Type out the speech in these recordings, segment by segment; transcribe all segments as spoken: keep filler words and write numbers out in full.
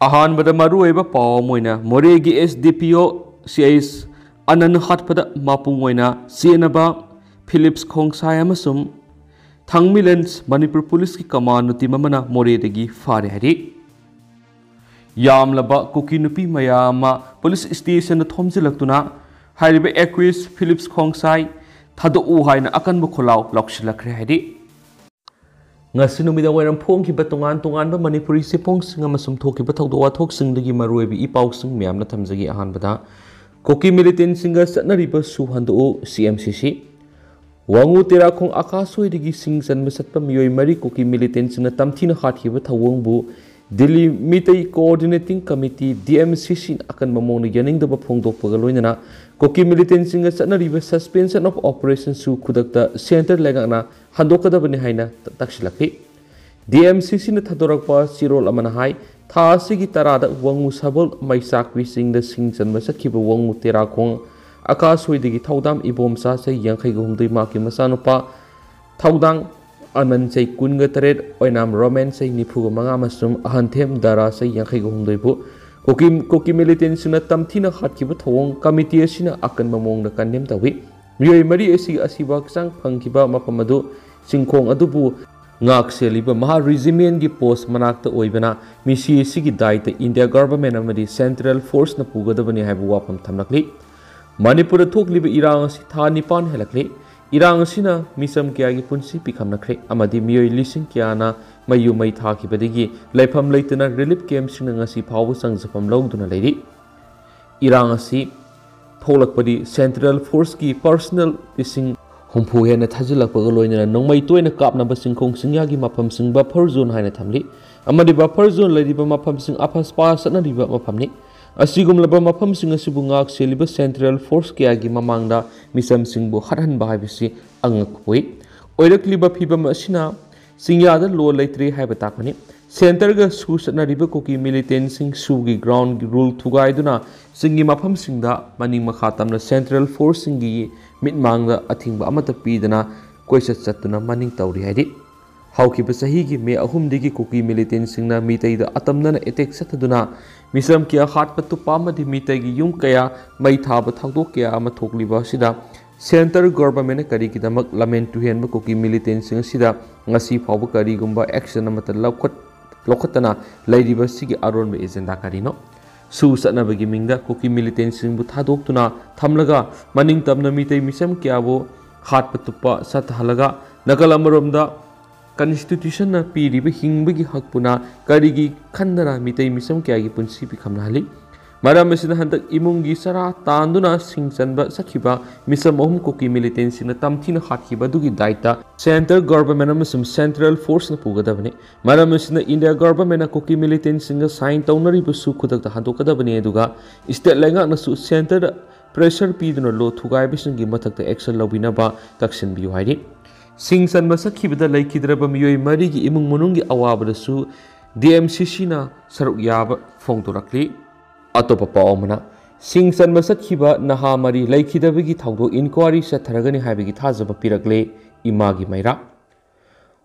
ꯑꯍꯥꯟꯕꯗ ꯃꯔꯨꯑꯣꯏꯕ ꯄꯥꯎ ꯑꯃ ꯑꯣꯏꯅ ꯃꯣꯔꯦꯒꯤ S D P O C I S ꯑꯅꯟ ꯍꯥꯠꯄꯗ ꯃꯄꯨꯡ ꯑꯣꯏꯅ ꯆꯦꯟꯅꯕ ꯐꯤꯂꯤꯞꯁ ꯈꯣꯡꯁꯥꯏ ꯑꯃꯁꯨꯡ ꯊꯥꯡꯃꯤꯂꯟꯁ ꯃꯅꯤꯄꯨꯔ ꯄꯨꯂꯤꯁꯀꯤ ꯀꯃꯥꯟꯗꯣ ꯇꯤꯝ ꯑꯃꯅ ꯃꯣꯔꯦꯗꯒꯤ ꯐꯥꯔꯦ ꯍꯥꯏꯔꯤ꯫ ꯌꯥꯝꯂꯕ ꯀꯨꯀꯤ ꯅꯨꯄꯤ ꯃꯌꯥꯝ ꯑꯃ ꯄꯨꯂꯤꯁ ꯁ꯭ꯇꯦꯁꯟꯗ ꯊꯣꯝꯖꯤꯜꯂꯛꯇꯨꯅ ꯍꯥꯏꯔꯤꯕ ꯑꯦꯀ꯭ꯌꯨꯁ ꯐꯤꯂꯤꯞꯁ ꯈꯣꯡꯁꯥꯏ ꯊꯥꯗꯣꯛꯎ ꯍꯥꯏꯅ ꯑꯀꯟꯕ ꯈꯣꯜꯂꯥꯎ ꯂꯥꯎꯁꯤꯜꯂꯛꯈ꯭ꯔꯦ ꯍꯥꯏꯔꯤ꯫ ꯉꯁꯤ ꯅꯨꯃꯤꯗꯥꯡ ꯋꯥꯏꯔꯝ ꯐꯣꯡꯈꯤꯕ ꯇꯣꯉꯥꯟ ꯇꯣꯉꯥꯟꯕ ꯃꯅꯤꯄꯨꯔꯤ ꯆꯦꯐꯣꯡꯁꯤꯡ ꯑꯃꯁꯨꯡ ꯊꯣꯛꯈꯤꯕ ꯊꯧꯗꯣꯛ ꯋꯥꯊꯣꯛꯁꯤꯡꯗꯒꯤ ꯃꯔꯨꯑꯣꯏꯕ ꯏ ꯄꯥꯎꯁꯤꯡ ꯃꯌꯥꯝꯅ ꯊꯝꯖꯒꯦ꯫ ꯑꯍꯥꯟꯕꯗ, ꯀꯨꯀꯤ ꯃꯤꯂꯤꯇꯦꯟꯁꯤꯡꯒ ꯆꯠꯅꯔꯤꯕ ꯁꯨ ꯍꯟꯗꯣꯛꯎ, C M C C꯫ ꯋꯥꯉꯨ ꯇꯦꯔꯥꯈꯣꯡ Akash ꯍꯣꯏꯗꯒꯤ ꯁꯤꯡ ꯆꯟꯕ ꯆꯠꯄ ꯃꯤꯑꯣꯏ ꯃꯔꯤ ꯀꯨꯀꯤ ꯃꯤꯂꯤꯇꯦꯟꯁꯤꯡꯅ ꯇꯝꯊꯤꯅ ꯍꯥꯠꯈꯤꯕ ꯊꯧꯑꯣꯡꯕꯨ Delhi Meitei coordinating committee, D M C C, ꯑꯀꯟꯕ ꯃꯑꯣꯡꯗ ꯌꯥꯅꯤꯡꯗꯕ ꯐꯣꯡꯗꯣꯛꯄꯒ ꯂꯣꯏꯅꯅ ꯀꯨꯀꯤ ꯃꯤꯂꯤꯇꯦꯟꯁꯤꯡꯒ ꯆꯠꯅꯔꯤꯕ suspension of operation ꯁꯨ ꯈꯨꯗꯛꯇ ꯁꯦꯟꯇꯔ ꯂꯩꯉꯥꯛꯅ ꯍꯟꯗꯣꯛꯀꯗꯕꯅꯤ ꯍꯥꯏꯅ ꯇꯛꯁꯤꯜꯂꯛꯈꯤ꯫ D M C C ꯅ ꯊꯥꯗꯣꯔꯛꯄ ꯆꯦꯔꯣꯜ ꯑꯃꯅ ꯍꯥꯏ, ꯊꯥ ꯑꯁꯤꯒꯤ ꯇꯔꯥꯗ ꯋꯥꯉꯨ ꯁꯕꯜ ꯃꯩꯆꯥꯛꯄꯤ ꯆꯤꯡꯗ ꯁꯤꯡ ꯆꯟꯕ ꯆꯠꯈꯤꯕ ꯋꯥꯉꯨ ꯇꯦꯔꯥꯈꯣꯡ ꯑꯀꯥꯁ ꯍꯣꯏꯗꯒꯤ ꯊꯧꯗꯥꯝ ꯏꯕꯣꯝꯆꯥ, ꯆꯍꯤ ꯌꯥꯡꯈꯩꯒ ꯍꯨꯝꯗꯣꯏ, ꯃꯍꯥꯛꯀꯤ ꯃꯆꯥꯅꯨꯄꯥ ꯊꯧꯗꯥꯡ ꯑꯅꯟ, ꯆꯍꯤ ꯀꯨꯟꯒ ꯇꯔꯦꯠ, ꯑꯣꯏꯅꯥꯝ ꯔꯣꯃꯦꯟ, ꯆꯍꯤ ꯅꯤꯐꯨꯒ ꯃꯉꯥ, ꯑꯃꯁꯨꯡ ꯑꯍꯟꯊꯦꯝ ꯗꯥꯔꯥ, ꯆꯍꯤ ꯌꯥꯡꯈꯩꯒ ꯍꯨꯝꯗꯣꯏꯕꯨ ꯀꯨꯀꯤ, ꯀꯨꯀꯤ ꯃꯤꯂꯤꯇꯦꯟꯁꯤꯡꯅ ꯇꯝꯊꯤꯅ ꯍꯥꯠꯈꯤꯕ ꯊꯧꯑꯣꯡ ꯀꯃꯤꯇꯤ ꯑꯁꯤꯅ ꯑꯀꯟꯕ ꯃꯑꯣꯡꯗ ꯀꯟꯗꯦꯝ ꯇꯧꯏ꯫ ꯃꯤꯑꯣꯏ ꯃꯔꯤ ꯑꯁꯤꯒꯤ ꯑꯁꯤꯕ ꯍꯛꯆꯥꯡ ꯐꯪꯈꯤꯕ ꯃꯐꯝ ꯑꯗꯨ ꯆꯤꯡꯈꯣꯡ ꯑꯗꯨꯕꯨ ꯉꯥꯛ ꯁꯦꯜꯂꯤꯕ ꯃꯍꯥ ꯔꯤꯖꯤꯃꯦꯟꯒꯤ ꯄꯣꯁ ꯃꯅꯥꯛꯇ ꯑꯣꯏꯕꯅ, ꯃꯤꯁꯤ ꯑꯁꯤꯒꯤ ꯗꯥꯏꯇ ꯏꯟꯗꯤꯌꯥ ꯒꯚꯔꯟꯃꯦꯟ ꯑꯃꯗꯤ ꯁꯦꯟꯇ꯭ꯔꯦꯜ ꯐꯣꯔꯁꯅ ꯄꯨꯒꯗꯕꯅꯤ ꯍꯥꯏꯕ ꯋꯥꯐꯝ ꯊꯝꯂꯛꯂꯤ꯫ ꯃꯅꯤꯄꯨꯔꯗ ꯊꯣꯛꯂꯤꯕ ꯏꯔꯥꯡ ꯑꯁꯤ ꯊꯥ ꯅꯤꯄꯥꯟ ꯍꯦꯜꯂꯛꯂꯦ꯫ ꯏꯔꯥꯡ ꯑꯁꯤꯅ ꯃꯤꯆꯝ ꯀꯌꯥꯒꯤ ꯄꯨꯟꯁꯤ ꯄꯤꯈꯝꯅꯈ꯭ꯔꯦ ꯑꯃꯗꯤ ꯃꯤꯑꯣꯏ ꯂꯤꯁꯤꯡ ꯀꯌꯥꯅ ꯃꯩ ꯌꯨꯝꯃꯩ ꯊꯥꯈꯤꯕꯗꯒꯤ ꯂꯩꯐꯝ ꯂꯩꯇꯅ ꯔꯤꯂꯤꯐ ꯀꯦꯝꯞꯁꯤꯡꯅ ꯉꯁꯤ ꯐꯥꯎꯕ ꯆꯪꯖꯐꯝ ꯂꯧꯗꯨꯅ ꯂꯩꯔꯤ꯫ ꯏꯔꯥꯡ ꯑꯁꯤ ꯊꯣꯛꯂꯛꯄꯗꯤ ꯁꯦꯟꯇ꯭ꯔꯦꯜ ꯐꯣꯔꯁꯀꯤ ꯄꯔꯁꯅꯦꯜ ꯂꯤꯁꯤꯡ ꯍꯨꯝꯐꯨ ꯍꯦꯟꯅ ꯊꯥꯖꯤꯜꯂꯛꯄꯒ ꯂꯣꯏꯅꯅ ꯅꯣꯡꯃꯩ ꯇꯣꯏꯅ ꯀꯥꯞꯅꯕ ꯆꯤꯡꯈꯣꯡ ꯆꯤꯡꯌꯥꯒꯤ ꯃꯐꯝꯁꯤꯡ ꯕꯐꯔ ꯖꯣꯟ ꯍꯥꯏꯅ ꯊꯝꯂꯤ ꯑꯃꯗꯤ ꯕꯐꯔ ꯖꯣꯟ ꯂꯩꯔꯤꯕ ꯃꯐꯝꯁꯤꯡ ꯑꯐꯁꯄꯥ ꯆꯠꯅꯔꯤꯕ ꯃꯐꯝꯅꯤ꯫ ꯑꯁꯤꯒꯨꯝꯂꯕ ꯃꯐꯝꯁꯤꯡ ꯑꯁꯤꯕꯨ ꯉꯥꯛ ꯁꯦꯜꯂꯤꯕ ꯁꯦꯟꯇ꯭ꯔꯦꯜ ꯐꯣꯔꯁ ꯀꯌꯥꯒꯤ ꯃꯃꯥꯡꯗ ꯃꯤꯆꯝꯁꯤꯡꯕꯨ ꯍꯥꯠꯍꯟꯕ ꯍꯥꯏꯕꯁꯤ ꯑꯉꯛꯄ ꯑꯣꯏ꯫ ꯑꯣꯏꯔꯛꯂꯤꯕ ꯐꯤꯕꯝ ꯑꯁꯤꯅ ꯆꯤꯡꯌꯥꯗ ꯂꯣ ꯂꯩꯇ꯭ꯔꯦ ꯍꯥꯏꯕ ꯇꯥꯛꯄꯅꯤ꯫ ꯁꯦꯟꯇꯔꯒ ꯁꯨ ꯆꯠꯅꯔꯤꯕ ꯀꯨꯀꯤ ꯃꯤꯂꯤꯇꯦꯟꯁꯤꯡ ꯁꯨꯒꯤ ꯒ꯭ꯔꯥꯎꯟꯒꯤ ꯔꯨꯜ ꯊꯨꯒꯥꯏꯗꯨꯅ ꯆꯤꯡꯒꯤ ꯃꯐꯝꯁꯤꯡꯗ ꯃꯅꯤꯡ ꯃꯈꯥ ꯇꯝꯅ ꯁꯦꯟꯇ꯭ꯔꯦꯜ ꯐꯣꯔꯁꯁꯤꯡꯒꯤ ꯃꯤꯠꯃꯥꯡꯗ ꯑꯊꯤꯡꯕ ꯑꯃꯠꯇ ꯄꯤꯗꯅ ꯀꯣꯏꯆꯠ ꯆꯠꯇꯨꯅ ꯃꯅꯤꯡ ꯇꯧꯔꯤ ꯍꯥꯏꯔꯤ꯫ ꯍꯧꯈꯤꯕ ꯆꯍꯤꯒꯤ ꯃꯦ ꯑꯍꯨꯝꯗꯒꯤ ꯀꯨꯀꯤ ꯃꯤꯂꯤꯇꯦꯟꯁꯤꯡꯅ ꯃꯤꯇꯩꯗ ꯑꯇꯝꯅꯅ ꯑꯦꯇꯦꯛ ꯆꯠꯊꯗꯨꯅ ꯃꯤꯆꯝ ꯀꯌꯥ ꯍꯥꯠꯄ ꯇꯨꯞꯄ ꯑꯃꯗꯤ ꯃꯤꯇꯩꯒꯤ ꯌꯨꯝ ꯀꯌꯥ ꯃꯩ ꯊꯥꯕ ꯊꯧꯗꯣꯛ ꯀꯌꯥ ꯑꯃ ꯊꯣꯛꯂꯤꯕ ꯑꯁꯤꯗ ꯁꯦꯟꯇꯔ ꯒꯣꯚꯔꯟꯃꯦꯟꯅ ꯀꯔꯤꯒꯤꯗꯃꯛ ꯂꯝꯍꯦꯟ ꯇꯨꯍꯦꯟꯕ ꯀꯨꯀꯤ ꯃꯤꯂꯤꯇꯦꯟꯁꯤꯡ ꯑꯁꯤꯗ ꯉꯁꯤ ꯐꯥꯎꯕ ꯀꯔꯤꯒꯨꯝꯕ ꯑꯦꯛꯁꯟ ꯑꯃꯠꯇ ꯂꯧꯈꯠ-, ꯂꯧꯈꯠꯇꯅ ꯂꯩꯔꯤꯕ ꯑꯁꯤꯒꯤ ꯑꯔꯣꯟꯕ ꯑꯦꯖꯦꯟꯗꯥ ꯀꯔꯤꯅꯣ? ꯁꯨ ꯆꯠꯅꯕꯒꯤ ꯃꯤꯡꯗ ꯀꯨꯀꯤ ꯃꯤꯂꯤꯇꯦꯟꯁꯤꯡꯕꯨ ꯊꯥꯗꯣꯛꯇꯨꯅ ꯊꯝꯂꯒ ꯃꯅꯤꯡ ꯇꯝꯅ ꯃꯤꯇꯩ ꯃꯤꯆꯝ ꯀꯌꯥꯕꯨ ꯍꯥꯠꯄ ꯇꯨꯞꯄ ꯆꯠꯊꯍꯜꯂꯒ ꯅꯥꯀꯜ ꯑꯃꯔꯣꯝꯗ ꯀꯟꯁꯇꯤꯇ꯭ꯌꯨꯁꯟꯅ ꯄꯤꯔꯤꯕ ꯍꯤꯡꯕꯒꯤ ꯍꯛꯄꯨꯅ ꯀꯔꯤꯒꯤ ꯈꯟꯗꯅ ꯃꯤꯇꯩ ꯃꯤꯆꯝ ꯀꯌꯥꯒꯤ ꯄꯨꯟꯁꯤ ꯄꯤꯈꯝꯅꯍꯜꯂꯤ? ꯃꯔꯝ ꯑꯁꯤꯅ ꯍꯟꯗꯛ ꯏꯃꯨꯡꯒꯤ ꯆꯔꯥ ꯇꯥꯟꯗꯨꯅ ꯁꯤꯡ ꯆꯟꯕ ꯆꯠꯈꯤꯕ ꯃꯤꯆꯝ ꯑꯍꯨꯝ ꯀꯨꯀꯤ ꯃꯤꯂꯤꯇꯦꯟꯁꯤꯡꯅ ꯇꯝꯊꯤꯅ ꯍꯥꯠꯈꯤꯕ ꯑꯗꯨꯒꯤ ꯗꯥꯏꯇ ꯁꯦꯟꯇ꯭ꯔꯦꯜ ꯒꯣꯚꯔꯟꯃꯦꯟ ꯑꯃꯁꯨꯡ ꯁꯦꯟꯇ꯭ꯔꯦꯜ ꯐꯣꯔꯁꯅ ꯄꯨꯒꯗꯕꯅꯤ꯫ ꯃꯔꯝ ꯑꯁꯤꯅ ꯏꯟꯗꯤꯌꯥ ꯒꯣꯚꯔꯟꯃꯦꯟꯅ ꯀꯨꯀꯤ ꯃꯤꯂꯤꯇꯦꯟꯁꯤꯡꯒ ꯁꯥꯏꯟ ꯇꯧꯅꯔꯤꯕꯁꯨ ꯈꯨꯗꯛꯇ ꯍꯟꯗꯣꯛꯀꯗꯕꯅꯤ, ꯑꯗꯨꯒ ꯁ꯭ꯇꯦꯠ ꯂꯩꯉꯥꯛꯅꯁꯨ ꯁꯦꯟꯇꯔꯗ ꯄ꯭ꯔꯦꯁꯔ ꯄꯤꯗꯨꯅ ꯂꯣ ꯊꯨꯒꯥꯏꯕꯁꯤꯡꯒꯤ ꯃꯊꯛꯇ ꯑꯦꯛꯁꯟ ꯂꯧꯕꯤꯅꯕ ꯇꯛꯁꯤꯟꯕꯤꯌꯨ ꯍꯥꯏꯔꯤ꯫ ꯁꯤꯡ ꯆꯟꯕ ꯆꯠꯈꯤꯕꯗ ꯂꯩꯈꯤꯗ꯭ꯔꯕ ꯃꯤꯑꯣꯏ ꯃꯔꯤꯒꯤ ꯏꯃꯨꯡ ꯃꯅꯨꯡꯒꯤ ꯑꯋꯥꯕꯗꯁꯨ ꯗꯤ ꯑꯦꯝ ꯁꯤ ꯁꯤꯅ ꯁꯔꯨꯛ ꯌꯥꯕ ꯐꯣꯡꯗꯣꯔꯛꯂꯤ꯫ ꯑꯇꯣꯞꯄ ꯄꯥꯎ ꯑꯃꯅ, ꯁꯤꯡ ꯆꯟꯕ ꯆꯠꯈꯤꯕ ꯅꯍꯥ ꯃꯔꯤ ꯂꯩꯈꯤꯗꯕꯒꯤ ꯊꯧꯗꯣꯛ ꯏꯟꯀ꯭ꯋꯥꯔꯤ ꯆꯠꯊꯔꯒꯅꯤ ꯍꯥꯏꯕꯒꯤ ꯊꯥꯖꯕ ꯄꯤꯔꯛꯂꯦ ꯏꯃꯥꯒꯤ ꯃꯩꯔꯥ꯫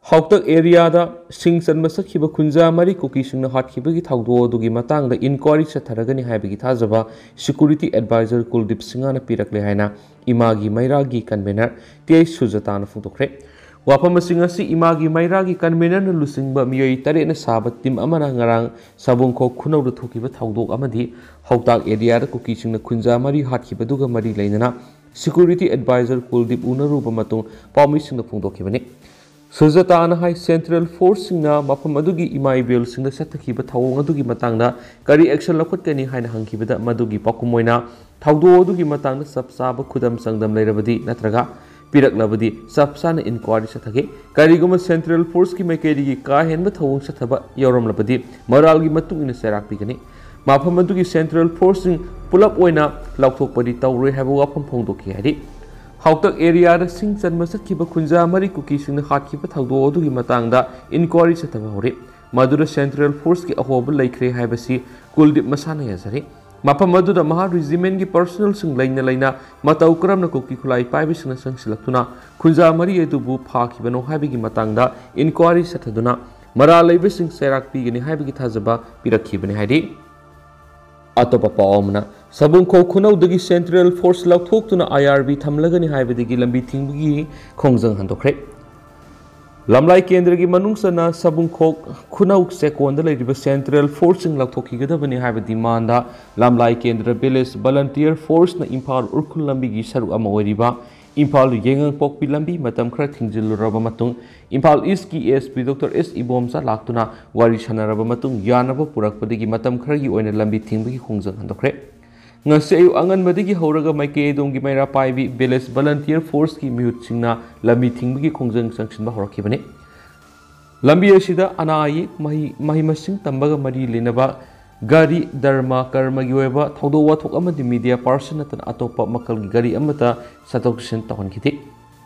ꯍꯥꯎꯇꯛ ꯑꯦꯔꯤꯌꯥꯗ ꯁꯤꯡ ꯆꯟꯕ ꯆꯠꯈꯤꯕ ꯀꯨꯟꯖꯥ ꯃꯔꯤ ꯀꯨꯀꯤꯁꯤꯡꯅ ꯍꯥꯠꯈꯤꯕꯒꯤ ꯊꯧꯗꯣꯛ ꯑꯗꯨꯒꯤ ꯃꯇꯥꯡꯗ ꯏꯟꯀ꯭ꯋꯥꯔꯤ ꯆꯠꯊꯔꯒꯅꯤ ꯍꯥꯏꯕꯒꯤ ꯊꯥꯖꯕ ꯁꯦꯀ꯭ꯌꯨꯔꯤꯇꯤ ꯑꯦꯗꯚꯥꯏꯖꯔ ꯀꯨꯜꯗꯤꯞ ꯁꯤꯡꯍꯅ ꯄꯤꯔꯛꯂꯦ ꯍꯥꯏꯅ ꯏꯃꯥꯒꯤ ꯃꯩꯔꯥꯒꯤ ꯀꯟꯚꯦꯅꯔ ꯇꯤ ꯑꯩꯆ ꯁꯨꯖꯥꯇꯥꯅ ꯐꯣꯡꯗꯣꯛꯈ꯭ꯔꯦ꯫ ꯋꯥꯐꯝ ꯑꯁꯤ ꯉꯁꯤ ꯏꯃꯥꯒꯤ ꯃꯩꯔꯥꯒꯤ ꯀꯟꯚꯦꯅꯔꯅ ꯂꯨꯆꯤꯡꯕ ꯃꯤꯑꯣꯏ ꯇꯔꯦꯠꯅ ꯁꯥꯕ ꯇꯤꯝ ꯑꯃꯅ ꯉꯔꯥꯡ ꯁꯥꯕꯨꯡꯈꯣꯛ ꯈꯨꯅꯧꯗ ꯊꯣꯛꯈꯤꯕ ꯊꯧꯗꯣꯛ ꯑꯃꯗꯤ ꯍꯥꯎꯇꯥꯛ ꯑꯦꯔꯤꯌꯥꯗ ꯀꯨꯀꯤꯁꯤꯡꯅ ꯀꯨꯟꯖꯥ ꯃꯔꯤ ꯍꯥꯠꯈꯤꯕꯗꯨꯒ ꯃꯔꯤ ꯂꯩꯅꯅ ꯁꯦꯀ꯭ꯌꯨꯔꯤꯇꯤ ꯑꯦꯗꯚꯥꯏꯖꯔ ꯀꯨꯜꯗꯤꯞ ꯎꯅꯔꯨꯕ ꯃꯇꯨꯡ ꯄꯥꯎꯃꯤꯁꯤꯡꯗ ꯐꯣꯡꯗꯣꯛꯈꯤꯕꯅꯤ꯫ ꯁꯨꯖꯥꯇꯥꯅ ꯍꯥꯏ, ꯁꯦꯟꯇ꯭ꯔꯦꯜ ꯐꯣꯔꯁꯁꯤꯡꯅ ꯃꯐꯝ ꯑꯗꯨꯒꯤ ꯏꯃꯥ ꯏꯕꯦꯜꯁꯤꯡꯗ ꯆꯠꯊꯈꯤꯕ ꯊꯧꯑꯣꯡ ꯑꯗꯨꯒꯤ ꯃꯇꯥꯡꯗ ꯀꯔꯤ ꯑꯦꯛꯁꯟ ꯂꯧꯈꯠꯀꯅꯤ ꯍꯥꯏꯅ ꯍꯪꯈꯤꯕꯗ, ꯃꯗꯨꯒꯤ ꯄꯥꯎꯈꯨꯝ ꯑꯣꯏꯅ ꯊꯧꯗꯣꯛ ꯑꯗꯨꯒꯤ ꯃꯇꯥꯡꯗ ꯆꯞ ꯆꯥꯕ ꯈꯨꯗꯝ ꯆꯥꯡꯗꯝ ꯂꯩꯔꯕꯗꯤ ꯅꯠꯇ꯭ꯔꯒ ꯄꯤꯔꯛꯂꯕꯗꯤ ꯆꯞ ꯆꯥꯅ ꯏꯟꯀ꯭ꯋꯥꯔꯤ ꯆꯠꯊꯒꯦ꯫ ꯀꯔꯤꯒꯨꯝꯕ ꯁꯦꯟꯇ꯭ꯔꯦꯜ ꯐꯣꯔꯁꯀꯤ ꯃꯥꯏꯀꯩꯗꯒꯤ ꯀꯥ ꯍꯦꯟꯕ ꯊꯧꯑꯣꯡ ꯆꯠꯊꯕ ꯌꯥꯎꯔꯝꯂꯕꯗꯤ ꯃꯣꯔꯥꯜꯒꯤ ꯃꯇꯨꯡ ꯏꯟꯅ ꯆꯩꯔꯥꯛ ꯄꯤꯒꯅꯤ꯫ ꯃꯐꯝ ꯑꯗꯨꯒꯤ ꯁꯦꯟꯇ꯭ꯔꯦꯜ ꯐꯣꯔꯁꯁꯤꯡ ꯄꯨꯂꯞ ꯑꯣꯏꯅ ꯂꯥꯎꯊꯣꯛꯄꯗꯤ ꯇꯧꯔꯣꯏ ꯍꯥꯏꯕ ꯋꯥꯐꯝ ꯐꯣꯡꯗꯣꯛꯈꯤ ꯍꯥꯏꯔꯤ꯫ ꯍꯥꯎꯇꯛ ꯑꯦꯔꯤꯌꯥꯗ ꯁꯤꯡ ꯆꯟꯕ ꯆꯠꯈꯤꯕ ꯀꯨꯟꯖꯥ ꯃꯔꯤ ꯀꯨꯀꯤꯁꯤꯡꯅ ꯍꯥꯠꯈꯤꯕ ꯊꯧꯗꯣꯛ ꯑꯗꯨꯒꯤ ꯃꯇꯥꯡꯗ ꯏꯟꯀ꯭ꯋꯥꯔꯤ ꯆꯠꯊꯕ ꯍꯧꯔꯦ꯫ ꯃꯗꯨꯗ ꯁꯦꯟꯇ꯭ꯔꯦꯜ ꯐꯣꯔꯁꯀꯤ ꯑꯍꯣꯕ ꯂꯩꯈ꯭ꯔꯦ ꯍꯥꯏꯕꯁꯤ ꯀꯨꯜꯗꯤꯞ ꯃꯁꯥꯅ ꯌꯥꯖꯔꯦ꯫ ꯃꯐꯝ ꯑꯗꯨꯗ ꯃꯍꯥꯛ ꯔꯤꯖꯤꯃꯦꯟꯒꯤ ꯄꯔꯁꯣꯅꯦꯜꯁꯤꯡ ꯂꯩꯅ ꯂꯩꯅ ꯃꯇꯧ ꯀꯔꯝꯅ ꯀꯨꯀꯤ ꯈꯨꯠꯂꯥꯏ ꯄꯥꯏꯕꯁꯤꯡꯅ ꯆꯪꯁꯤꯜꯂꯛꯇꯨꯅ ꯈꯨꯟꯖꯥ ꯃꯔꯤ ꯑꯗꯨꯕꯨ ꯐꯥꯈꯤꯕꯅꯣ ꯍꯥꯏꯕꯒꯤ ꯃꯇꯥꯡꯗ ꯏꯟꯀ꯭ꯋꯥꯔꯤ ꯆꯠꯊꯗꯨꯅ ꯃꯔꯥꯜ ꯂꯩꯕꯁꯤꯡ ꯆꯩꯔꯥꯛ ꯄꯤꯒꯅꯤ ꯍꯥꯏꯕꯒꯤ ꯊꯥꯖꯕ ꯄꯤꯔꯛꯈꯤꯕꯅꯤ ꯍꯥꯏꯔꯤ꯫ ꯑꯇꯣꯞꯄ ꯄꯥꯎ ꯑꯃꯅ, ꯁꯕꯨꯡꯈꯣꯛ ꯈꯨꯅꯧꯗꯒꯤ ꯁꯦꯟꯇ꯭ꯔꯦꯜ ꯐꯣꯔꯁ ꯂꯧꯊꯣꯛꯇꯨꯅ ꯑꯥꯏ ꯑꯥꯔ ꯕꯤ ꯊꯝꯂꯒꯅꯤ ꯍꯥꯏꯕꯗꯒꯤ ꯂꯝꯕꯤ ꯊꯤꯡꯕꯒꯤ ꯈꯣꯡꯖꯪ ꯍꯟꯗꯣꯛꯈ꯭ꯔꯦ꯫ ꯂꯝꯂꯥꯏ ꯀꯦꯟꯗ꯭ꯔꯒꯤ ꯃꯅꯨꯡ ꯆꯟꯅ ꯁꯕꯨꯡꯈꯣꯛ ꯈꯨꯅꯧ ꯆꯦꯛꯀꯣꯟꯗ ꯂꯩꯔꯤꯕ ꯁꯦꯟꯇ꯭ꯔꯦꯜ ꯐꯣꯔꯁꯁꯤꯡ ꯂꯧꯊꯣꯛꯈꯤꯒꯗꯕꯅꯤ ꯍꯥꯏꯕ ꯗꯤꯃꯥꯟꯗ ꯂꯝꯂꯥꯏ ꯀꯦꯟꯗ꯭ꯔ ꯚꯤꯂꯦꯖ ꯚꯂꯟꯇꯤꯌꯔ ꯐꯣꯔꯁꯅ ꯏꯝꯐꯥꯜ ꯎꯔꯈꯨꯜ ꯂꯝꯕꯤꯒꯤ ꯁꯔꯨꯛ ꯑꯃ ꯑꯣꯏꯔꯤꯕ ꯏꯝꯐꯥꯜ ꯌꯥꯏꯉꯪꯄꯣꯛꯄꯤ ꯂꯝꯕꯤ ꯃꯇꯝ ꯈꯔ ꯊꯤꯡꯖꯤꯜꯂꯨꯔꯕ ꯃꯇꯨꯡ, ꯏꯝꯐꯥꯜ ꯏꯁꯀꯤ ꯑꯦꯁ ꯄꯤ ꯗꯣꯛꯇꯔ ꯑꯦꯁ ꯏꯕꯣꯝꯆꯥ ꯂꯥꯛꯇꯨꯅ ꯋꯥꯔꯤ ꯁꯥꯟꯅꯔꯕ ꯃꯇꯨꯡ, ꯌꯥꯅꯕ ꯄꯨꯔꯛꯄꯗꯒꯤ ꯃꯇꯝ ꯈꯔꯒꯤ ꯑꯣꯏꯅ ꯂꯝꯕꯤ ꯊꯤꯡꯕꯒꯤ ꯈꯣꯡꯖꯪ ꯍꯟꯗꯣꯛꯈ꯭ꯔꯦ꯫ ꯉꯁꯤ ꯑꯌꯨꯛ ꯑꯉꯟꯕꯗꯒꯤ ꯍꯧꯔꯒ ꯃꯥꯏꯀꯩ ꯑꯗꯣꯝꯒꯤ ꯃꯩꯔꯥ ꯄꯥꯏꯕꯤ ꯚꯤꯂꯦꯖ ꯚꯂꯟꯇꯤꯌꯔ ꯐꯣꯔꯁꯀꯤ ꯃꯤꯍꯨꯠꯁꯤꯡꯅ ꯂꯝꯕꯤ ꯊꯤꯡꯕꯒꯤ ꯈꯣꯡꯖꯪ ꯆꯪꯁꯤꯟꯕ ꯍꯧꯔꯛꯈꯤꯕꯅꯤ꯫ ꯂꯝꯕꯤ ꯑꯁꯤꯗ ꯑꯅꯥ ꯑꯌꯦꯛ, ꯃꯍꯩ, ꯃꯍꯩ ꯃꯁꯤꯡ ꯇꯝꯕꯒ ꯃꯔꯤ ꯂꯩꯅꯕ ꯒꯥꯔꯤ, ꯙꯔꯃ ꯀꯔꯃꯒꯤ ꯑꯣꯏꯕ ꯊꯧꯗꯣꯛ ꯋꯥꯊꯣꯛ ꯑꯃꯗꯤ ꯃꯤꯗꯤꯌꯥ ꯄꯥꯔꯁꯟ ꯅꯠꯇꯅ ꯑꯇꯣꯞꯄ ꯃꯈꯜꯒꯤ ꯒꯥꯔꯤ ꯑꯃꯠꯇ ꯆꯠꯊꯣꯛ ꯆꯠꯁꯤꯟ ꯇꯧꯍꯟꯈꯤꯗꯦ꯫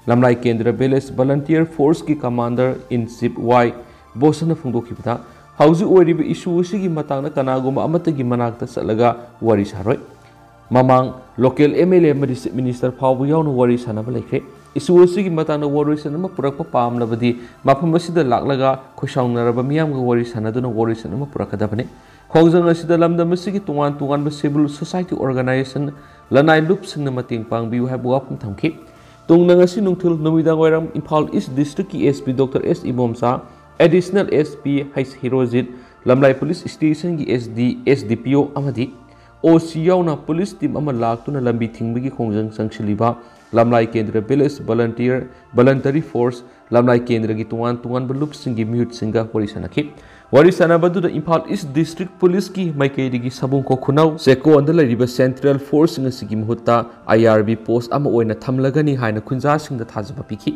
ꯂꯝꯂꯥꯏ ꯀꯦꯟꯗ꯭ꯔ ꯚꯤꯂꯦꯖ ꯚꯂꯟꯇꯤꯌꯔ ꯐꯣꯔꯁꯀꯤ ꯀꯃꯥꯟꯗꯔ ꯏꯟ ꯆꯤꯐ ꯋꯥꯏ ꯕꯣꯁꯅ ꯐꯣꯡꯗꯣꯛꯈꯤꯕꯗ, ꯍꯧꯖꯤꯛ ꯑꯣꯏꯔꯤꯕ ꯏꯁꯨ ꯑꯁꯤꯒꯤ ꯃꯇꯥꯡꯗ ꯀꯅꯥꯒꯨꯝꯕ ꯑꯃꯠꯇꯒꯤ ꯃꯅꯥꯛꯇ ꯆꯠꯂꯒ ꯋꯥꯔꯤ ꯁꯥꯔꯣꯏ꯫ ꯃꯃꯥꯡ ꯂꯣꯀꯦꯜ ꯑꯦꯝ ꯑꯦꯜ ꯑꯦ ꯑꯃꯗꯤ ꯆꯤꯐ ꯃꯤꯅꯤꯁꯇꯔ ꯐꯥꯎꯕ ꯌꯥꯎꯅ ꯋꯥꯔꯤ ꯁꯥꯟꯅꯕ ꯂꯩꯈ꯭ꯔꯦ꯫ ꯏꯁꯨ ꯑꯁꯤꯒꯤ ꯃꯇꯥꯡꯗ ꯋꯥꯔꯣꯏꯁꯤꯟ ꯑꯃ ꯄꯨꯔꯛꯄ ꯄꯥꯝꯂꯕꯗꯤ ꯃꯐꯝ ꯑꯁꯤꯗ ꯂꯥꯛꯂꯒ ꯈꯣꯏꯁꯥꯎꯅꯔꯕ ꯃꯤꯌꯥꯝꯒ ꯋꯥꯔꯤ ꯁꯥꯟꯅꯗꯨꯅ ꯋꯥꯔꯣꯏꯁꯤꯟ ꯑꯃ ꯄꯨꯔꯛꯀꯗꯕꯅꯤ꯫ ꯈꯣꯡꯖꯪ ꯑꯁꯤꯗ ꯂꯝꯗꯝ ꯑꯁꯤꯒꯤ ꯇꯣꯉꯥꯟ ꯇꯣꯉꯥꯟꯕ ꯁꯤꯚꯤꯜ ꯁꯣꯁꯥꯏꯇꯤ ꯑꯣꯔꯒꯅꯥꯏꯖꯦꯁꯟ, ꯂꯅꯥꯏ ꯂꯨꯞꯁꯤꯡꯅ ꯃꯇꯦꯡ ꯄꯥꯡꯕꯤꯌꯨ ꯍꯥꯏꯕ ꯋꯥꯐꯝ ꯊꯝꯈꯤ꯫ ꯇꯨꯡꯗ ꯉꯁꯤ ꯅꯨꯡꯊꯤꯜ ꯅꯨꯃꯤꯗꯥꯡ ꯋꯥꯏꯔꯝ ꯏꯝꯐꯥꯜ ꯏꯁ ꯗꯤꯁꯇ꯭ꯔꯤꯛꯀꯤ S P doctor S Ibomcha, additional S P ꯍꯩꯁ ꯍꯤꯔꯣꯖꯤꯠ, ꯂꯝꯂꯥꯏ ꯄꯨꯂꯤꯁ ꯁ꯭ꯇꯦꯁꯟꯒꯤ S D, S D P O ꯑꯃꯗꯤ ꯑꯣ ꯁꯤ ꯌꯥꯎꯅ ꯄꯨꯂꯤꯁ ꯇꯤꯝ ꯑꯃ ꯂꯥꯛꯇꯨꯅ ꯂꯝꯕꯤ ꯊꯤꯡꯕꯒꯤ ꯈꯣꯡꯖꯪ ꯆꯪꯁꯤꯜꯂꯤꯕ ꯂꯝꯂꯥꯏ ꯀꯦꯟꯗ꯭ꯔ ꯚꯤꯂꯦꯖ ꯚꯂꯟꯇꯤꯌꯔ, ꯚꯂꯟꯇꯔꯤ ꯐꯣꯔꯁ, ꯂꯝꯂꯥꯏ ꯀꯦꯟꯗ꯭ꯔꯒꯤ ꯇꯣꯉꯥꯟ ꯇꯣꯉꯥꯟꯕ ꯂꯨꯞꯁꯤꯡꯒꯤ ꯃꯤꯍꯨꯠꯁꯤꯡꯒ ꯋꯥꯔꯤ ꯁꯥꯟꯅꯈꯤ꯫ ꯋꯥꯔꯤ ꯁꯥꯟꯅꯕꯗꯨꯗ ꯏꯝꯐꯥꯜ ꯏꯁ ꯗꯤꯁꯇ꯭ꯔꯤꯛ ꯄꯨꯂꯤꯁꯀꯤ ꯃꯥꯏꯀꯩꯗꯒꯤ ꯁꯕꯨꯡꯈꯣꯛ ꯈꯨꯅꯧ ꯆꯦꯛꯀꯣꯟꯗ ꯂꯩꯔꯤꯕ ꯁꯦꯟꯇ꯭ꯔꯦꯜ ꯐꯣꯔꯁꯁꯤꯡ ꯑꯁꯤꯒꯤ ꯃꯍꯨꯠꯇ ꯑꯥꯏ ꯑꯥꯔ ꯕꯤ ꯄꯣꯁ ꯑꯃ ꯑꯣꯏꯅ ꯊꯝꯂꯒꯅꯤ ꯍꯥꯏꯅ ꯈꯨꯟꯖꯥꯁꯤꯡꯗ ꯊꯥꯖꯕ ꯄꯤꯈꯤ꯫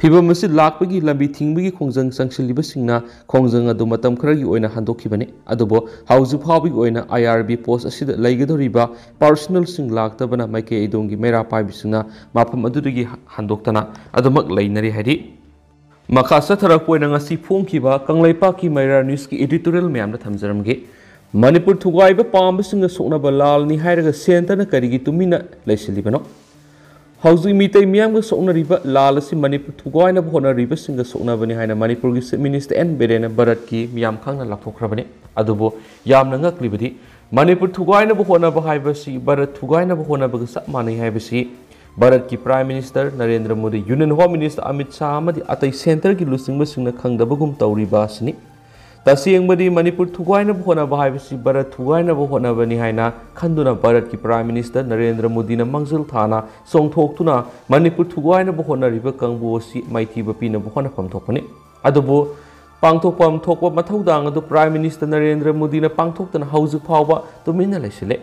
ꯐꯤꯚꯝ ꯑꯁꯤ ꯂꯥꯛꯄꯒꯤ ꯂꯝꯕꯤ ꯊꯤꯡꯕꯒꯤ ꯈꯣꯡꯖꯪ ꯆꯪꯁꯤꯜꯂꯤꯕꯁꯤꯡꯅ ꯈꯣꯡꯖꯪ ꯑꯗꯨ ꯃꯇꯝ ꯈꯔꯒꯤ ꯑꯣꯏꯅ ꯍꯟꯗꯣꯛꯈꯤꯕꯅꯤ꯫ ꯑꯗꯨꯕꯨ ꯍꯧꯖꯤꯛ ꯐꯥꯎꯕꯒꯤ ꯑꯣꯏꯅ ꯑꯥꯏ ꯑꯥꯔ ꯕꯤ ꯄꯣꯁ ꯑꯁꯤꯗ ꯂꯩꯒꯗꯧꯔꯤꯕ ꯄꯥꯔꯁꯣꯅꯦꯜꯁꯤꯡ ꯂꯥꯛꯇꯕꯅ ꯃꯥꯏꯀꯩ ꯑꯗꯣꯝꯒꯤ ꯃꯩꯔꯥ ꯄꯥꯏꯕꯤꯁꯤꯡꯅ ꯃꯐꯝ ꯑꯗꯨꯗꯒꯤ ꯍꯟꯗꯣꯛꯇꯅ ꯑꯗꯨꯃꯛ ꯂꯩꯅꯔꯤ ꯍꯥꯏꯔꯤ꯫ ꯃꯈꯥ ꯆꯠꯊꯔꯛꯄ ꯑꯣꯏꯅ ꯉꯁꯤ ꯐꯣꯡꯈꯤꯕ ꯀꯪꯂꯩꯄꯥꯛꯀꯤ ꯃꯩꯔꯥ ꯅ꯭ꯌꯨꯁꯀꯤ ꯏꯗꯤꯇꯣꯔꯤꯌꯦꯜ ꯃꯌꯥꯝꯗ ꯊꯝꯖꯔꯝꯒꯦ꯫ ꯃꯅꯤꯄꯨꯔ ꯊꯨꯒꯥꯏꯕ ꯄꯥꯝꯕꯁꯤꯡꯒ ꯁꯣꯛꯅꯕ ꯂꯥꯜꯅꯤ ꯍꯥꯏꯔꯒ ꯁꯦꯟꯇꯔꯅ ꯀꯔꯤꯒꯤ ꯇꯨꯃꯤꯟꯅ ꯂꯩꯁꯤꯜꯂꯤꯕꯅꯣ? ꯍꯧꯖꯤꯛ ꯃꯤꯇꯩ ꯃꯤꯌꯥꯝꯒ ꯁꯣꯛꯅꯔꯤꯕ ꯂꯥꯜ ꯑꯁꯤ ꯃꯅꯤꯄꯨꯔ ꯊꯨꯒꯥꯏꯅꯕ ꯍꯣꯠꯅꯔꯤꯕꯁꯤꯡꯒ ꯁꯣꯛꯅꯕꯅꯤ ꯍꯥꯏꯅ ꯃꯅꯤꯄꯨꯔꯒꯤ Chief Minister ꯑꯦꯟ ꯕꯤꯔꯦꯟꯅ ꯚꯥꯔꯠꯀꯤ ꯃꯤꯌꯥꯝ ꯈꯪꯅ ꯂꯥꯎꯊꯣꯛꯈ꯭ꯔꯕꯅꯤ꯫ ꯑꯗꯨꯕꯨ ꯌꯥꯝꯅ ꯉꯛꯂꯤꯕꯗꯤ ꯃꯅꯤꯄꯨꯔ ꯊꯨꯒꯥꯏꯅꯕ ꯍꯣꯠꯅꯕ ꯍꯥꯏꯕꯁꯤ ꯚꯥꯔꯠ ꯊꯨꯒꯥꯏꯅꯕ ꯍꯣꯠꯅꯕꯒ ꯆꯞ ꯃꯥꯟꯅꯩ ꯍꯥꯏꯕꯁꯤ ꯚꯥꯔꯠꯀꯤ Prime Minister Narendra Modi, Union Home Minister Amit Shah ꯑꯃꯗꯤ ꯑꯇꯩ ꯁꯦꯟꯇꯔꯒꯤ ꯂꯨꯆꯤꯡꯕꯁꯤꯡꯅ ꯈꯪꯗꯕꯒꯨꯝ ꯇꯧꯔꯤꯕ ꯑꯁꯤꯅꯤ꯫ ꯇꯁꯦꯡꯕꯗꯤ ꯃꯅꯤꯄꯨꯔ ꯊꯨꯒꯥꯏꯅꯕ ꯍꯣꯠꯅꯕ ꯍꯥꯏꯕꯁꯤ ꯚꯥꯔꯠ ꯊꯨꯒꯥꯏꯅꯕ ꯍꯣꯠꯅꯕꯅꯤ ꯍꯥꯏꯅ ꯈꯟꯗꯨꯅ ꯚꯥꯔꯠꯀꯤ Prime Minister ꯅꯔꯦꯟꯗ꯭ꯔ ꯃꯣꯗꯤꯅ ꯃꯥꯡꯖꯤꯜ ꯊꯥꯅ ꯆꯣꯡꯊꯣꯛꯇꯨꯅ ꯃꯅꯤꯄꯨꯔ ꯊꯨꯒꯥꯏꯅꯕ ꯍꯣꯠꯅꯔꯤꯕ ꯀꯥꯡꯕꯨ ꯑꯁꯤ ꯃꯥꯏꯊꯤꯕ ꯄꯤꯅꯕ ꯍꯣꯠꯅꯐꯝ ꯊꯣꯛꯄꯅꯤ꯫ ꯑꯗꯨꯕꯨ ꯄꯥꯡꯊꯣꯛꯐꯝ ꯊꯣꯛꯄ ꯃꯊꯧꯗꯥꯡ ꯑꯗꯨ Prime Minister ꯅꯔꯦꯟꯗ꯭ꯔ ꯃꯣꯗꯤꯅ ꯄꯥꯡꯊꯣꯛꯇꯅ ꯍꯧꯖꯤꯛ ꯐꯥꯎꯕ ꯇꯨꯃꯤꯟꯅ ꯂꯩꯁꯤꯜꯂꯦ꯫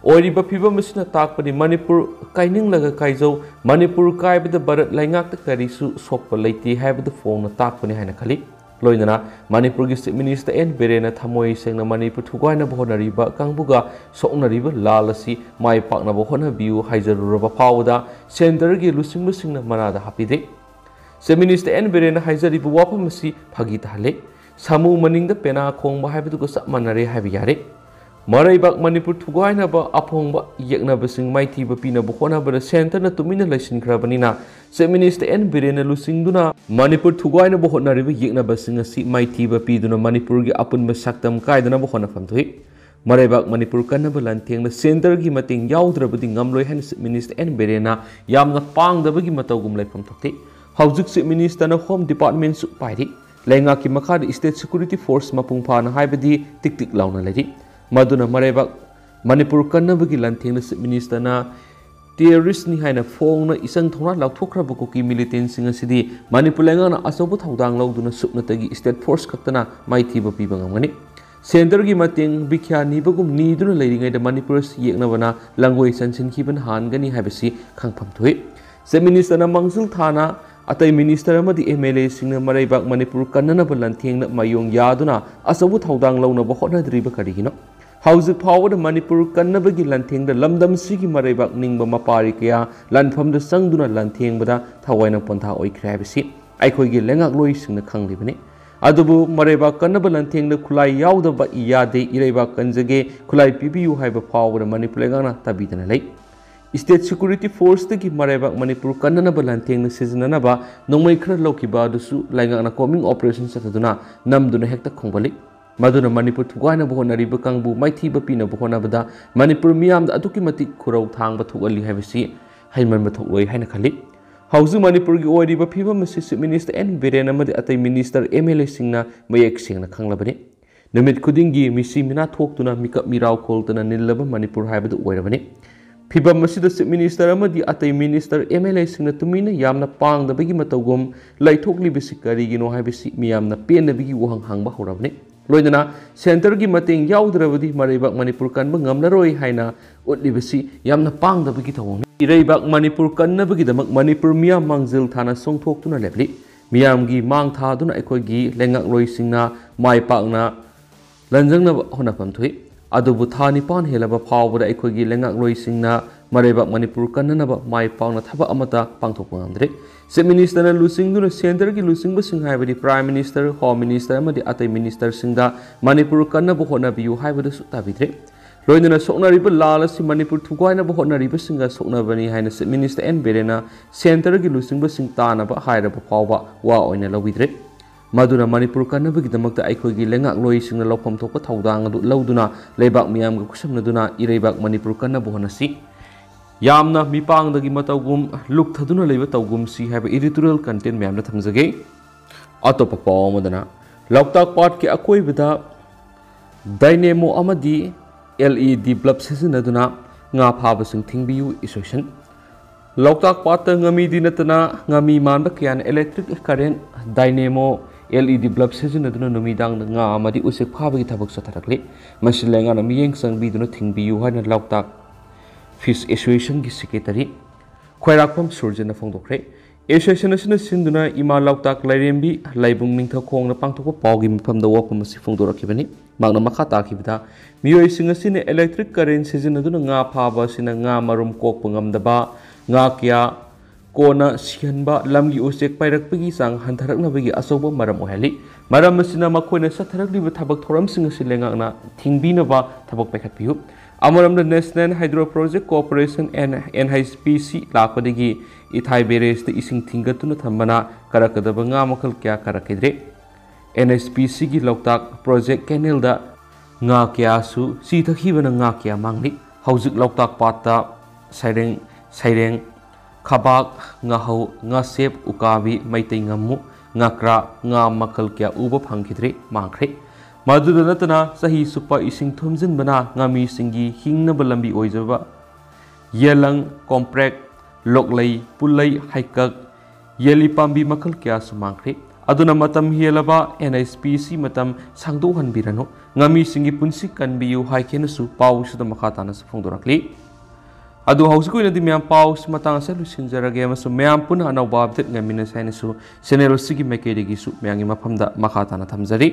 ꯑꯣꯏꯔꯤꯕ ꯐꯤꯕꯝ ꯑꯁꯤꯅ ꯇꯥꯛꯄꯗꯤ ꯃꯅꯤꯄꯨꯔ ꯀꯥꯏꯅꯤꯡꯂꯒ ꯀꯥꯏꯖꯧ, ꯃꯅꯤꯄꯨꯔ ꯀꯥꯏꯕꯗ ꯚꯥꯔꯠ ꯂꯩꯉꯥꯛꯇ ꯀꯔꯤꯁꯨ ꯁꯣꯛꯄ ꯂꯩꯇꯦ ꯍꯥꯏꯕꯗꯨ ꯐꯣꯡꯅ ꯇꯥꯛꯄꯅꯤ ꯍꯥꯏꯅ ꯈꯜꯂꯤ꯫ ꯂꯣꯏꯅꯅ ꯃꯅꯤꯄꯨꯔꯒꯤ Chief Minister ꯑꯦꯟ ꯕꯤꯔꯦꯟꯅ ꯊꯃꯣꯏ ꯁꯦꯡꯅ ꯃꯅꯤꯄꯨꯔ ꯊꯨꯒꯥꯏꯅꯕ ꯍꯣꯠꯅꯔꯤꯕ ꯀꯥꯡꯕꯨꯒ ꯁꯣꯛꯅꯔꯤꯕ ꯂꯥꯜ ꯑꯁꯤ ꯃꯥꯏ ꯄꯥꯛꯅꯕ ꯍꯣꯠꯅꯕꯤꯌꯨ ꯍꯥꯏꯖꯔꯨꯔꯕ ꯐꯥꯎꯕꯗ ꯁꯦꯟꯇꯔꯒꯤ ꯂꯨꯆꯤꯡꯕꯁꯤꯡꯅ ꯃꯅꯥꯗ ꯍꯥꯞꯄꯤꯗꯦ꯫ Chief Minister ꯑꯦꯟ ꯕꯤꯔꯦꯟꯅ ꯍꯥꯏꯖꯔꯤꯕ ꯋꯥꯐꯝ ꯑꯁꯤ ꯐꯥꯒꯤ ꯇꯥꯍꯜꯂꯦ꯫ ꯁꯥꯃꯨ ꯃꯅꯤꯡꯗ ꯄꯦꯅꯥ ꯈꯣꯡꯕ ꯍꯥꯏꯕꯗꯨꯒ ꯆꯞ ꯃꯥꯟꯅꯔꯦ ꯍꯥꯏꯕ ꯌꯥꯔꯦ꯫ ꯃꯔꯩꯕꯥꯛ ꯃꯅꯤꯄꯨꯔ ꯊꯨꯒꯥꯏꯅꯕ ꯑꯐꯣꯡꯕ ꯌꯦꯛꯅꯕꯁꯤꯡ ꯃꯥꯏꯊꯤꯕ ꯄꯤꯅꯕ ꯍꯣꯠꯅꯕꯗ ꯁꯦꯟꯇꯔꯅ ꯇꯨꯃꯤꯟꯅ ꯂꯩꯁꯤꯟꯈ꯭ꯔꯕꯅꯤꯅ Chief Minister ꯑꯦꯟ ꯕꯤꯔꯦꯟꯅ ꯂꯨꯆꯤꯡꯗꯨꯅ ꯃꯅꯤꯄꯨꯔ ꯊꯨꯒꯥꯏꯅꯕ ꯍꯣꯠꯅꯔꯤꯕ ꯌꯦꯛꯅꯕꯁꯤꯡ ꯑꯁꯤ ꯃꯥꯏꯊꯤꯕ ꯄꯤꯗꯨꯅ ꯃꯅꯤꯄꯨꯔꯒꯤ ꯑꯄꯨꯟꯕ ꯁꯛꯇꯝ ꯀꯥꯏꯗꯅꯕ ꯍꯣꯠꯅꯐꯝ ꯊꯣꯛꯏ꯫ ꯃꯔꯩꯕꯥꯛ ꯃꯅꯤꯄꯨꯔ ꯀꯟꯅꯕ ꯂꯥꯟꯊꯦꯡꯗ ꯁꯦꯟꯇꯔꯒꯤ ꯃꯇꯦꯡ ꯌꯥꯎꯗ꯭ꯔꯕꯗꯤ ꯉꯝꯂꯣꯏ ꯍꯥꯏꯅ Chief Minister ꯑꯦꯟ ꯕꯤꯔꯦꯟꯅ ꯌꯥꯝꯅ ꯄꯥꯡꯗꯕꯒꯤ ꯃꯇꯧꯒꯨꯝ ꯂꯩꯐꯝ ꯊꯣꯛꯇꯦ꯫ ꯍꯧꯖꯤꯛ Chief Minister ꯅ Home Department ꯁꯨ ꯄꯥꯏꯔꯤ꯫ ꯂꯩꯉꯥꯛꯀꯤ ꯃꯈꯥꯗ State Security Force ꯃꯄꯨꯡ ꯐꯥꯅ ꯍꯥꯏꯕꯗꯤ ꯇꯤꯛ ꯇꯤꯛ ꯂꯥꯎꯅ ꯂꯩꯔꯤ꯫ ꯃꯗꯨꯅ ꯃꯔꯩꯕꯥꯛ ꯃꯅꯤꯄꯨꯔ ꯀꯟꯅꯕꯒꯤ ꯂꯥꯟꯊꯦꯡꯗ Chief Minister ꯅ terrorist ꯅꯤ ꯍꯥꯏꯅ ꯐꯣꯡꯅ ꯏꯆꯪ ꯊꯧꯅꯥ ꯂꯥꯎꯊꯣꯛꯈ꯭ꯔꯕ ꯀꯨꯀꯤ militant ꯁꯤꯡ ꯑꯁꯤꯗꯤ ꯃꯅꯤꯄꯨꯔ ꯂꯩꯉꯥꯛꯅ ꯑꯆꯧꯕ ꯊꯧꯗꯥꯡ ꯂꯧꯗꯨꯅ ꯁꯨꯞꯅꯇꯒꯤ State Force ꯈꯛꯇꯅ ꯃꯥꯏꯊꯤꯕ ꯄꯤꯕ ꯉꯝꯒꯅꯤ꯫ ꯁꯦꯟꯇꯔꯒꯤ ꯃꯇꯦꯡ ꯕꯤꯈ꯭ꯌꯥ ꯅꯤꯕꯒꯨꯝ ꯅꯤꯗꯨꯅ ꯂꯩꯔꯤꯉꯩꯗ ꯃꯅꯤꯄꯨꯔ ꯑꯁꯤ ꯌꯦꯛꯅꯕꯅ ꯂꯪꯒꯣꯏ ꯆꯟꯁꯤꯟꯈꯤꯕꯅ ꯍꯥꯟꯒꯅꯤ ꯍꯥꯏꯕꯁꯤ ꯈꯪꯐꯝ ꯊꯣꯛꯏ꯫ Chief Minister ꯅ ꯃꯥꯡꯖꯤꯜ ꯊꯥꯅ ꯑꯇꯩ Minister ꯑꯃꯗꯤ M L A ꯁꯤꯡꯅ ꯃꯔꯩꯕꯥꯛ ꯃꯅꯤꯄꯨꯔ ꯀꯟꯅꯅꯕ ꯂꯥꯟꯊꯦꯡꯗ ꯃꯥꯌꯣꯡ ꯌꯥꯗꯨꯅ ꯑꯆꯧꯕ ꯊꯧꯗꯥꯡ ꯂꯧꯅꯕ ꯍꯣꯠꯅꯗ꯭ꯔꯤꯕ ꯀꯔꯤꯒꯤꯅꯣ? ꯍꯧꯖꯤꯛ ꯐꯥꯎꯕꯗ ꯃꯅꯤꯄꯨꯔ ꯀꯟꯅꯕꯒꯤ ꯂꯥꯟꯊꯦꯡꯗ ꯂꯝꯗꯝꯁꯤꯒꯤ ꯃꯔꯩꯕꯥꯛ ꯅꯤꯡꯕ ꯃꯄꯥꯔꯤ ꯀꯌꯥ ꯂꯥꯟꯐꯝꯗ ꯆꯪꯗꯨꯅ ꯂꯥꯟꯊꯦꯡꯕꯗ ꯊꯋꯥꯏꯅ ꯄꯣꯟꯊꯥ ꯑꯣꯏꯈ꯭ꯔꯦ ꯍꯥꯏꯕꯁꯤ ꯑꯩꯈꯣꯏꯒꯤ ꯂꯩꯉꯥꯛꯂꯣꯏꯁꯤꯡꯅ ꯈꯪꯂꯤꯕꯅꯤ꯫ ꯑꯗꯨꯕꯨ ꯃꯔꯩꯕꯥꯛ ꯀꯟꯅꯕ ꯂꯥꯟꯊꯦꯡꯗ ꯈꯨꯠꯂꯥꯏ ꯌꯥꯎꯗꯕ ꯌꯥꯗꯦ, ꯏꯔꯩꯕꯥꯛ ꯀꯟꯖꯒꯦ, ꯈꯨꯠꯂꯥꯏ ꯄꯤꯕꯤꯌꯨ ꯍꯥꯏꯕ ꯐꯥꯎꯕꯗ ꯃꯅꯤꯄꯨꯔ ꯂꯩꯉꯥꯛꯅ ꯇꯥꯕꯤꯗꯅ ꯂꯩ꯫ State Security Forceꯇꯒꯤ ꯃꯔꯩꯕꯥꯛ ꯃꯅꯤꯄꯨꯔ ꯀꯟꯅꯅꯕ ꯂꯥꯟꯊꯦꯡꯅ ꯁꯤꯖꯤꯟꯅꯅꯕ ꯅꯣꯡꯃꯩ ꯈꯔ ꯂꯧꯈꯤꯕ ꯑꯗꯨꯁꯨ ꯂꯩꯉꯥꯛꯅ combing operation ꯆꯠꯊꯗꯨꯅ ꯅꯝꯗꯨꯅ ꯍꯦꯛꯇ ꯈꯣꯡꯕꯜꯂꯤ꯫ ꯃꯗꯨꯅ ꯃꯅꯤꯄꯨꯔ ꯊꯨꯒꯥꯏꯅꯕ ꯍꯣꯠꯅꯔꯤꯕ ꯀꯥꯡꯕꯨ ꯃꯥꯏꯊꯤꯕ ꯄꯤꯅꯕ ꯍꯣꯠꯅꯕꯗ ꯃꯅꯤꯄꯨꯔ ꯃꯤꯌꯥꯝꯗ ꯑꯗꯨꯛꯀꯤ ꯃꯇꯤꯛ ꯈꯨꯔꯧ ꯊꯥꯡꯕ ꯊꯣꯛꯍꯜꯂꯤ ꯍꯥꯏꯕꯁꯤ ꯍꯩꯃꯟꯕ ꯊꯣꯛꯂꯣꯏ ꯍꯥꯏꯅ ꯈꯜꯂꯤ꯫ ꯍꯧꯖꯤꯛ ꯃꯅꯤꯄꯨꯔꯒꯤ ꯑꯣꯏꯔꯤꯕ ꯐꯤꯕꯝ ꯑꯁꯤ Chief Minister ꯑꯦꯟ ꯕꯤꯔꯦꯟ ꯑꯃꯗꯤ ꯑꯇꯩ minister, MLAꯁꯤꯡꯅ ꯃꯌꯦꯛ ꯁꯦꯡꯅ ꯈꯪꯂꯕꯅꯤ꯫ ꯅꯨꯃꯤꯠ ꯈꯨꯗꯤꯡꯒꯤ ꯃꯤꯁꯤ ꯃꯤꯅꯥ ꯊꯣꯛꯇꯨꯅ ꯃꯤꯀꯞ ꯃꯤꯔꯥꯎ ꯈꯣꯜꯗꯅ ꯅꯤꯜꯂꯕ ꯃꯅꯤꯄꯨꯔ ꯍꯥꯏꯕꯗꯨ ꯑꯣꯏꯔꯕꯅꯤ꯫ ꯐꯤꯕꯝ ꯑꯁꯤꯗ Chief Minister ꯑꯃꯗꯤ ꯑꯇꯩ minister, MLAꯁꯤꯡꯅ ꯇꯨꯃꯤꯟꯅ ꯌꯥꯝꯅ ꯄꯥꯡꯗꯕꯒꯤ ꯃꯇꯧꯒꯨꯝ ꯂꯩꯊꯣꯛꯂꯤꯕꯁꯤ ꯀꯔꯤꯒꯤꯅꯣ ꯍꯥꯏꯕꯁꯤ ꯃꯤꯌꯥꯝꯅ ꯄꯦꯟꯗꯕꯒꯤ ꯋꯥꯍꯪ ꯍꯪꯕ ꯍꯧꯔꯕꯅꯤ꯫ ꯂꯣꯏꯅꯅ centreꯒꯤ ꯃꯇꯦꯡ ꯌꯥꯎꯗ꯭ꯔꯕꯗꯤ ꯃꯔꯩꯕꯥꯛ ꯃꯅꯤꯄꯨꯔ ꯀꯟꯕ ꯉꯝꯂꯔꯣꯏ ꯍꯥꯏꯅ ꯎꯠꯂꯤꯕꯁꯤ ꯌꯥꯝꯅ ꯄꯥꯡꯗꯕꯒꯤ ꯊꯧꯑꯣꯡꯅꯤ꯫ ꯏꯔꯩꯕꯥꯛ ꯃꯅꯤꯄꯨꯔ ꯀꯟꯅꯕꯒꯤꯗꯃꯛ ꯃꯅꯤꯄꯨꯔ ꯃꯤꯌꯥꯝ ꯃꯥꯡꯖꯤꯜ ꯊꯥꯅ ꯆꯣꯡꯊꯣꯛꯇꯨꯅ ꯂꯦꯞꯂꯤ꯫ ꯃꯤꯌꯥꯝꯒꯤ ꯃꯥꯡ ꯊꯥꯗꯨꯅ ꯑꯩꯈꯣꯏꯒꯤ ꯂꯩꯉꯥꯛꯂꯣꯏꯁꯤꯡꯅ ꯃꯥꯏ ꯄꯥꯛꯅ ꯂꯟꯖꯪꯅꯕ ꯍꯣꯠꯅꯐꯝ ꯊꯣꯛꯏ꯫ ꯑꯗꯨꯕꯨ ꯊꯥ ꯅꯤꯄꯥꯟ ꯍꯦꯜꯂꯕ ꯐꯥꯎꯕꯗ ꯑꯩꯈꯣꯏꯒꯤ ꯂꯩꯉꯥꯛꯂꯣꯏꯁꯤꯡꯅ ꯃꯔꯩꯕꯥꯛ ꯃꯅꯤꯄꯨꯔ ꯀꯟꯅꯅꯕ ꯃꯥꯏ ꯄꯥꯛꯅ ꯊꯕꯛ ꯑꯃꯠꯇ ꯄꯥꯡꯊꯣꯛꯄ ꯉꯝꯗ꯭ꯔꯤ꯫ Chief Ministerꯅ ꯂꯨꯆꯤꯡꯗꯨꯅ centreꯒꯤ ꯂꯨꯆꯤꯡꯕꯁꯤꯡ ꯍꯥꯏꯕꯗꯤ Prime Minister, Home Minister ꯑꯃꯗꯤ ꯑꯇꯩ ministerꯁꯤꯡꯗ ꯃꯅꯤꯄꯨꯔ ꯀꯟꯅꯕ ꯍꯣꯠꯅꯕꯤꯌꯨ ꯍꯥꯏꯕꯗꯨꯁꯨ ꯇꯥꯕꯤꯗ꯭ꯔꯦ꯫ ꯂꯣꯏꯅꯅ ꯁꯣꯛꯅꯔꯤꯕ ꯂꯥꯜ ꯑꯁꯤ ꯃꯅꯤꯄꯨꯔ ꯊꯨꯒꯥꯏꯅꯕ ꯍꯣꯠꯅꯔꯤꯕꯁꯤꯡꯒ ꯁꯣꯛꯅꯕꯅꯤ ꯍꯥꯏꯅ Chief Minister ꯑꯦꯟ ꯕꯤꯔꯦꯟꯅ centreꯒꯤ ꯂꯨꯆꯤꯡꯕꯁꯤꯡ ꯇꯥꯅꯕ ꯍꯥꯏꯔꯕ ꯐꯥꯎꯕ ꯋꯥ ꯑꯣꯏꯅ ꯂꯧꯕꯤꯗ꯭ꯔꯦ꯫ ꯃꯗꯨꯅ ꯃꯅꯤꯄꯨꯔ ꯀꯟꯅꯕꯒꯤꯗꯃꯛꯇ ꯑꯩꯈꯣꯏꯒꯤ ꯂꯩꯉꯥꯛꯂꯣꯏꯁꯤꯡꯅ ꯂꯧꯐꯝ ꯊꯣꯛꯄ ꯊꯧꯗꯥꯡ ꯑꯗꯨ ꯂꯧꯗꯨꯅ ꯂꯩꯕꯥꯛ ꯃꯤꯌꯥꯝꯒ ꯈꯨꯠꯁꯝꯅꯗꯨꯅ ꯏꯔꯩꯕꯥꯛ ꯃꯅꯤꯄꯨꯔ ꯀꯟꯅꯕ ꯍꯣꯠꯅꯁꯤ꯫ ꯌꯥꯝꯅ ꯃꯤꯄꯥꯡꯗꯒꯤ ꯃꯇꯧꯒꯨꯝ ꯂꯨꯞꯊꯗꯨꯅ ꯂꯩꯕ ꯇꯧꯒꯨꯝꯁꯤ ꯍꯥꯏꯕ editorial content ꯃꯌꯥꯝꯗ ꯊꯝꯖꯒꯦ꯫ ꯑꯇꯣꯞꯄ ꯄꯥꯎ ꯑꯃꯗꯅ, ꯂꯣꯛꯇꯥꯛ ꯄꯥꯠꯀꯤ ꯑꯀꯣꯏꯕꯗ dynamo ꯑꯃꯗꯤ LED bulb ꯁꯤꯖꯤꯟꯅꯗꯨꯅ ꯉꯥ ꯐꯥꯕꯁꯤꯡ ꯊꯤꯡꯕꯤꯌꯨ, Association꯫ ꯂꯣꯛꯇꯥꯛ ꯄꯥꯠꯇ ꯉꯥꯃꯤꯗꯤ ꯅꯠꯇꯅ ꯉꯥꯃꯤ ꯃꯥꯟꯕ ꯀꯌꯥꯅ electric current, dynamo, LED bulb ꯁꯤꯖꯤꯟꯅꯗꯨꯅ ꯅꯨꯃꯤꯗꯥꯡꯗ ꯉꯥ ꯑꯃꯗꯤ ꯎꯆꯦꯛ ꯐꯥꯕꯒꯤ ꯊꯕꯛ ꯆꯠꯊꯔꯛꯂꯤ꯫ ꯃꯁꯤ ꯂꯩꯉꯥꯛꯅ ꯃꯤꯠꯌꯦꯡ ꯆꯪꯕꯤꯗꯨꯅ ꯊꯤꯡꯕꯤꯌꯨ ꯍꯥꯏꯅ ꯂꯣꯛꯇꯥꯛ Fish Associationꯒꯤ secretary ꯈ꯭ꯋꯥꯏꯔꯥꯛꯄꯝ ꯁꯨꯔꯖꯅ ꯐꯣꯡꯗꯣꯛꯈ꯭ꯔꯦ꯫ Association ꯑꯁꯤꯅ ꯁꯤꯟꯗꯨꯅ ꯏꯃꯥ ꯂꯣꯛꯇꯥꯛ ꯂꯥꯏꯔꯦꯝꯕꯤ ꯂꯥꯏꯕꯨꯡ ꯅꯤꯡꯊꯧꯈꯣꯡꯗ ꯄꯥꯡꯊꯣꯛꯄ ꯄꯥꯎꯒꯤ ꯃꯤꯐꯝꯗ ꯋꯥꯐꯝ ꯑꯁꯤ ꯐꯣꯡꯗꯣꯔꯛꯈꯤꯕꯅꯤ꯫ ꯃꯍꯥꯛꯅ ꯃꯈꯥ ꯇꯥꯈꯤꯕꯗ, ꯃꯤꯑꯣꯏꯁꯤꯡ ꯑꯁꯤꯅ electric current ꯁꯤꯖꯤꯟꯅꯗꯨꯅ ꯉꯥ ꯐꯥꯕ ꯑꯁꯤꯅ ꯉꯥ ꯃꯔꯨꯝ ꯀꯣꯛꯄ ꯉꯝꯗꯕ, ꯉꯥ ꯀꯌꯥ ꯀꯣꯟꯅ ꯁꯤꯍꯟꯕ, ꯂꯝꯒꯤ ꯎꯆꯦꯛ ꯄꯥꯏꯔꯛꯄꯒꯤ ꯆꯥꯡ ꯍꯟꯊꯔꯛꯅꯕꯒꯤ ꯑꯆꯧꯕ ꯃꯔꯝ ꯑꯣꯏꯍꯜꯂꯤ꯫ ꯃꯔꯝ ꯑꯁꯤꯅ ꯃꯈꯣꯏꯅ ꯆꯠꯊꯔꯛꯂꯤꯕ ꯊꯕꯛ ꯊꯧꯔꯝꯁꯤꯡ ꯑꯁꯤ ꯂꯩꯉꯥꯛꯅ ꯊꯤꯡꯕꯤꯅꯕ ꯊꯕꯛ ꯄꯥꯏꯈꯠꯄꯤꯌꯨ꯫ ꯑꯃꯔꯣꯝꯗ National Hydro Project Corporation, N H P C ꯂꯥꯛꯄꯗꯒꯤ ꯏꯊꯥꯏ barrage ꯇ ꯏꯁꯤꯡ ꯊꯤꯡꯒꯠꯇꯨꯅ ꯊꯝꯕꯅ ꯀꯔꯛꯀꯗꯕ ꯉꯥ ꯃꯈꯜ ꯀꯌꯥ ꯀꯔꯛꯈꯤꯗ꯭ꯔꯦ꯫ N H P C ꯒꯤ ꯂꯣꯛꯇꯥꯛ project canal ꯗ ꯉꯥ ꯀꯌꯥꯁꯨ ꯁꯤ ꯊꯛꯈꯤꯕꯅ ꯉꯥ ꯀꯌꯥ ꯃꯥꯡꯂꯤ꯫ ꯍꯧꯖꯤꯛ ꯂꯣꯛꯇꯥꯛ ꯄꯥꯠꯇ ꯁꯩꯔꯦꯡ, ꯁꯩꯔꯦꯡ, ꯈꯕꯥꯛ, ꯉꯥꯍꯧ, ꯉꯥꯁꯦꯞ, ꯎꯀꯥꯕꯤ, ꯃꯩꯇꯩ ꯉꯥꯃꯨ, ꯉꯥꯀ꯭ꯔꯥ, ꯉꯥ ꯃꯈꯜ ꯀꯌꯥ ꯎꯕ ꯐꯪꯈꯤꯗ꯭ꯔꯦ, ꯃꯥꯡꯈ꯭ꯔꯦ꯫ ꯃꯗꯨꯗ ꯅꯠꯇꯅ ꯆꯍꯤ ꯆꯨꯞꯄ ꯏꯁꯤꯡ ꯊꯨꯝꯖꯤꯟꯕꯅ ꯉꯥꯃꯤꯁꯤꯡꯒꯤ ꯍꯤꯡꯅꯕ ꯂꯝꯕꯤ ꯑꯣꯏꯖꯕ ꯌꯦꯜꯂꯪ, ꯀꯣꯝꯄ꯭ꯔꯦꯛ, ꯂꯣꯛꯂꯩ, ꯄꯨꯜꯂꯩ, ꯍꯩꯀꯛ, ꯌꯦꯜꯂꯤ ꯄꯥꯝꯕꯤ ꯃꯈꯜ ꯀꯌꯥꯁꯨ ꯃꯥꯡꯈ꯭ꯔꯦ꯫ ꯑꯗꯨꯅ ꯃꯇꯝ ꯍꯦꯜꯂꯕ N H P C ꯃꯇꯝ ꯁꯥꯡꯗꯣꯛꯍꯟꯕꯤꯔꯅꯨ꯫ ꯉꯥꯃꯤꯁꯤꯡꯒꯤ ꯄꯨꯟꯁꯤ ꯀꯟꯕꯤꯌꯨ ꯍꯥꯏꯈꯤꯅꯁꯨ ꯄꯥꯎꯁꯤꯗ ꯃꯈꯥ ꯇꯥꯅꯁꯨ ꯐꯣꯡꯗꯣꯔꯛꯂꯤ꯫ ꯑꯗꯨ ꯍꯧꯖꯤꯛꯀꯤ ꯑꯣꯏꯅꯗꯤ ꯃꯌꯥꯝ ꯄꯥꯎꯁꯤ ꯃꯇꯥꯡ ꯑꯁꯤꯗ ꯂꯣꯏꯁꯤꯟꯖꯔꯒꯦ ꯑꯃꯁꯨꯡ ꯃꯌꯥꯝ ꯄꯨꯟꯅ ꯑꯅꯧꯕ update ꯉꯥꯏꯃꯤꯟꯅꯁꯤ ꯍꯥꯏꯅꯁꯨ channel ꯑꯁꯤꯒꯤ ꯃꯥꯏꯀꯩꯗꯒꯤꯁꯨ ꯃꯌꯥꯝꯒꯤ ꯃꯐꯝꯗ ꯃꯈꯥ ꯇꯥꯅ ꯊꯝꯖꯔꯤ꯫